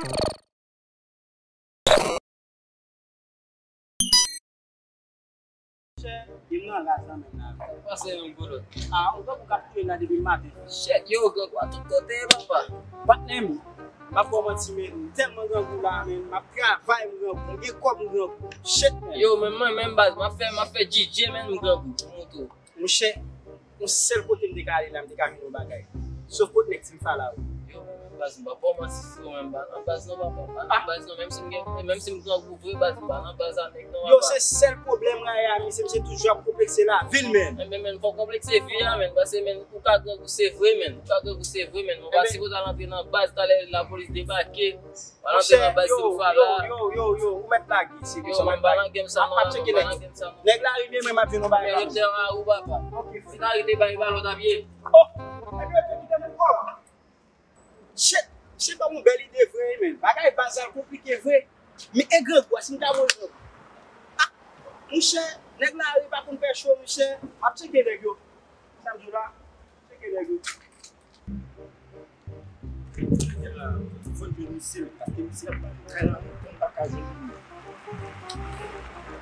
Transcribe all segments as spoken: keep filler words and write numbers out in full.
Chè, e m nan raz nan menm la. Pase yon gwo lòt. Ah, yon grangou k ap touye m la depi maten. Chèt, yo, grangou a tout kote, papa. Patnè m, m ap ba w manti, men m tèlman grangou la, men m ap travay, m grangou, m gen kòb, m grangou. Shit, man. Yo, men mwen, menm baz, m ap fè, m ap fè D J, men m grangou, pou mouto. Monchè, yon sèl kote m te ka ale la, m te ka jwenn yon bagay. Sof kot nèg Team Fala yo. Yo, men baz, m pa ba w manti, si w menm pa nan baz, non, papa. Pa nan baz, non, menm si m gen, menm si m grangou vre, baz, m pa nan baz a nèg, non, papa. Yo, se sèl pwoblèm Ray a, misye, misye toujou ap konplekse lavi l, men. Enben, men, fò w konplekse vi a, men, paske, men, ou ka grangou, se vre, men. Ou ka grangou, se vre, men. Ou pa sipoze al antre nan baz, talè lapolis debake. Monchè, yo, yo, yo, yo, yo, ou mèt lage, se ke sa, ou mèt lage. M ap tcheke nèg. Nèg la rive, mwen, m ap jwenn yon bagay la. Ok, frè. Oh, epi yo te kite nou kòb. Shit, shit, ba m yon bèl ide vre, wi, men. Bagay baz la konplike vre. Men e grangou a, si m ta voye grangou. Ah, monchè, nèg la rive pa konn fè cho, monchè. M ap tcheke nèg yo. Sa m di w la, tcheke nèg yo. Fò n jwenn misye, paske misye ap bay kay la lontan, m pa ka jwenn li.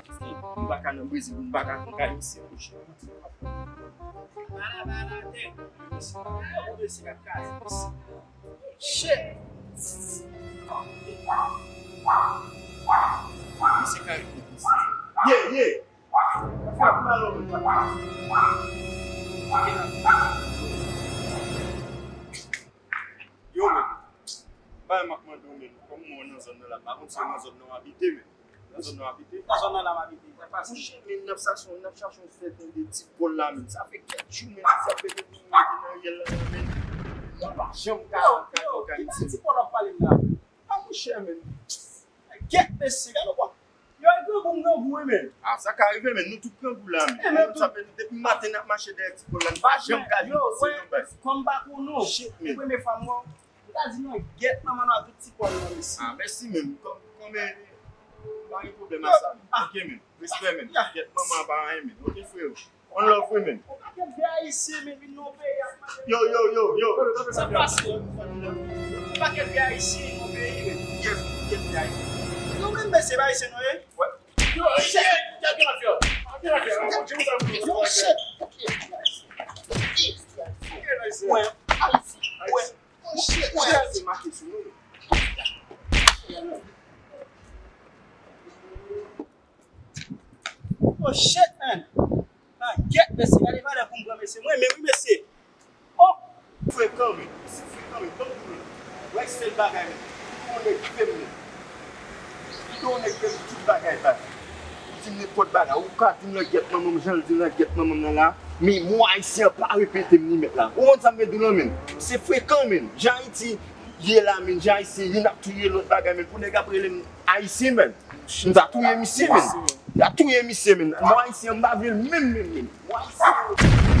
Paske m pa ka nan Brezil, m pa ka konn kay misye, monchè. Bala, bala, tè. Misye, misye k ap kaze misye. Shit. Misye kay misye. Yeah, yeah. Yo, men, bay m ap mande w, men, kòm mwen nan zòn nan la, m pa konn si se nan zòn nan w abite, men. Nan zòn nan w abite? Nan zòn nan la m abite, sa fasil. Monchè, men, n ap chache, n ap chache yon fè tande ti Pòl la, men. Sa fè kèk jou, men, sa fè kèk jou, men, te nan riyèl la, men. Mwen pa janm ka, ka, ka, ka, ti Pòl ap pale m la. A, monchè, men. Gèt mesye, gade w. Yo, e grangou m grangou, wi, men. Ah, sa ka rive, men. Nou tout grangou la, men. Sa fè depi maten n ap mache dèyè ti Pòl la, n pa janm ka jwenn misye nan baz. Kòm m pa konnen w, se premye fwa m wè w, m ta di non, gèt manman nou a tout ti Pòl la, mesye. Ah, mèsi, men. Kòm, kòm, eh, pa gen pwoblèm a sa, men. Ok, men. Respè, men. Gèt manman pa anyen, men. Ok, freo. One love, wi, men. Yon pakèt vye ayisyen, men, vin nan yon peyi ap mande. Yo, yo, yo, yo. Sa pase. Yon pakèt vye ayisyen vin nan yon peyi, men. Yes, yes, vye ayisyen. Nou menm, mesye, pa ayisyen nou ye? Wè. Yo, shit. Yo, shit. Wè. Wè. Oh, shit, wè. Oh, shit, man. Nan gèt, mesye, gade valè pou m pran, mesye. Mwen menm, wi, mesye. Oh! Frekan, men. Misye frekan, men. Ban m di w, men. Wè, sèl bagay, men. Yon nèg fè m, men. Yon nèg fè m tout bagay, baz. Ou di m nenpòt bagay. Ou ka di m nan gèt manman m, jan l di m nan gèt manman m nan la. Men mo ayisyen an pa repete m li mèt la. Ou konn sa m vle di w lan, men? Se frekan, men. Jan Ayiti ye la, men. Jan Ayisyen youn ap touye lòt bagay, men. Pou nèg ap rele m Ayisyen, men. M ta touye misye, men. M ta touye misye, men. Mo ayisyen an, m pa vle l menm, menm, menm. Mo ayisyen an.